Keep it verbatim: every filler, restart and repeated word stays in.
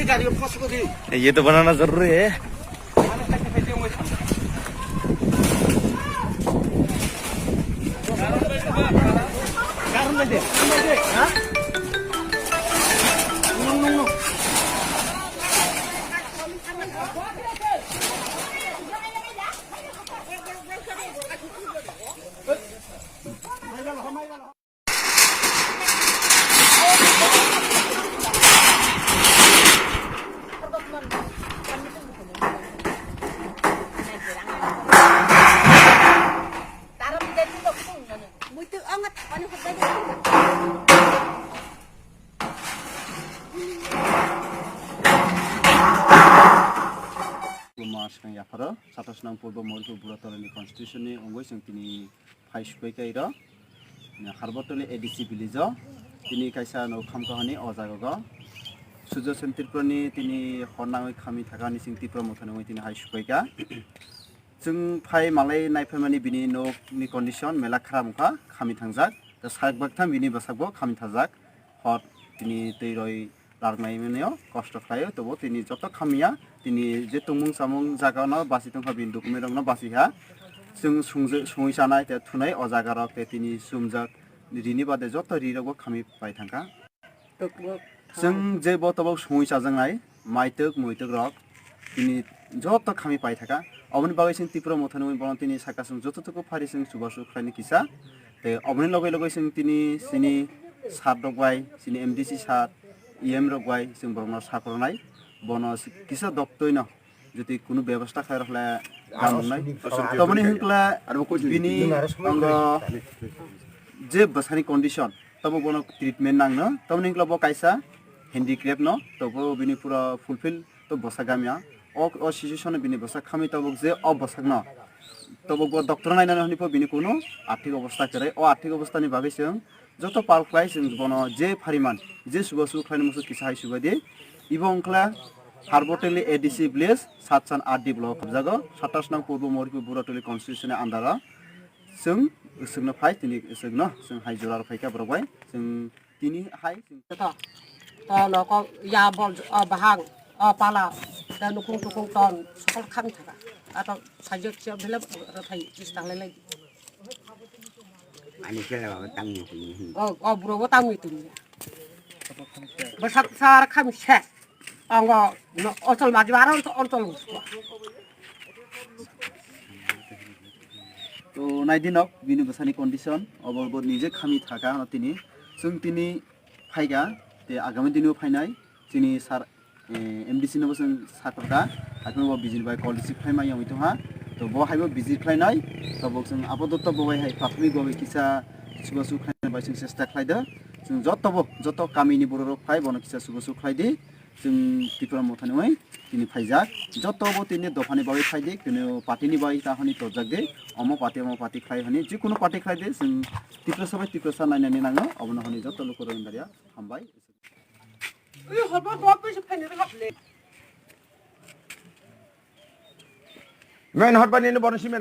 ये तो बनाना जरूरी है। Mas yang yapharo, satas nang purbo Moripur Buratolani constitution ni ongoi chwng tini phai supai kairo, Harbotoli A D C village o tini kaisa no khamkha hwnwi o jaga go Sujo Sen Tripura ni tini hor nangwi khami thaka ni sing Tripura motha nangwi tini hai supai ka. Chwng phai malai nai phaimani bini nok ni condition mela kharap wngkha, khami thangjak. Ta sak bak tham bini bwsak bo khami thajak. Hor tini twi roi larnai mwnio kosto khlaio, tobo tini joto khamya, tini je tongmung chamung jaga no basi tongkha bini document rok no basi ha. Chwng sungje-, sungwi chanai te thunai o jaga rok te tini sumjak rini bade joto ri rok bo khami pai thangkha. Chwng je bo tobok sungwi chajaknai maitwk muitwk rok tini joto khami pai thaka. Oboni bagwi chwng Tripura motha nwi bono tini saka chwng joto tuku phari chwng chubachu khlaini kisa. Te oboni logoi logoi chwng tini chini sir rok bai, chini M D C sir, E M rok bai chwng borokno sakrwnai. Bono kisa doktoi no jodi kunu bebostha khlai rwkhle gam wngnai. Tomoni hwnkhe bini ongo je bwsani condition, tobo bono treatment nangno. Tomoni hwnkhe bo kaisa handicraft no, tobo bini pura fulfill to bwsa gamya. O, o situation bini bwsa khamwi tabuk je o bwsakno tabuk bo doctor nainani hwnwi pho bini kunu arthik obostha kwrwi. O arthik obostha ni bagwi chwng joto pal khlai chwng bono je phariman, je subasu khlaini musu kisa hai subai di. Ibo wngkha Harboteli A D C village, Satsan R D block habjago, satas nang purbo Moripur Buratoli constitution ni under o. Chwng, chwngno phai, tini chwngno, chwng hai jora rw phaikha borok bai. Chwng tini hai, chwng to, to no ko ya bol, o bahang, o pala, ta nukung tukung ton, sokol kham thaka. Ato sajak siya bela rw phai, chis tanglai lai. Ani kela baba tang nukung. O, o bro bo tang nukung. Bwsak sar kham se. Ango no, ontol maji bara ontol, ontol. To nai dinok bini bwsani condition, obo bo nije khami thaka hano tini. Chwng tini phaika, te agami dino phainai, chini sir, eh, M D C no bo chwng sakrwkha, haikhe bo bijil bai call receive khlaima yongwi tongha. To bo haibo visit khlainai, to bo chwng apatot bo bai hai prathomik bhabe kisa chubachu khlaina bai chwng chesta khlai do. Chwng joto bo, joto kamini borok rok phai bono kisa chubachu khlai di. Chwng Tripura motha ni oi tini phaijak. Joto bo tini dophani bagwi phai di, kunu party ni bagwi ta hwnwi tojak di. Omo party, omo party khlai hwnwi, jikunu party khlai di, chwng Tiprasa bai Tiprasa nainani nango, obono hwnwi joto lukurok ni daria hambai. Main hot bani ni bono simi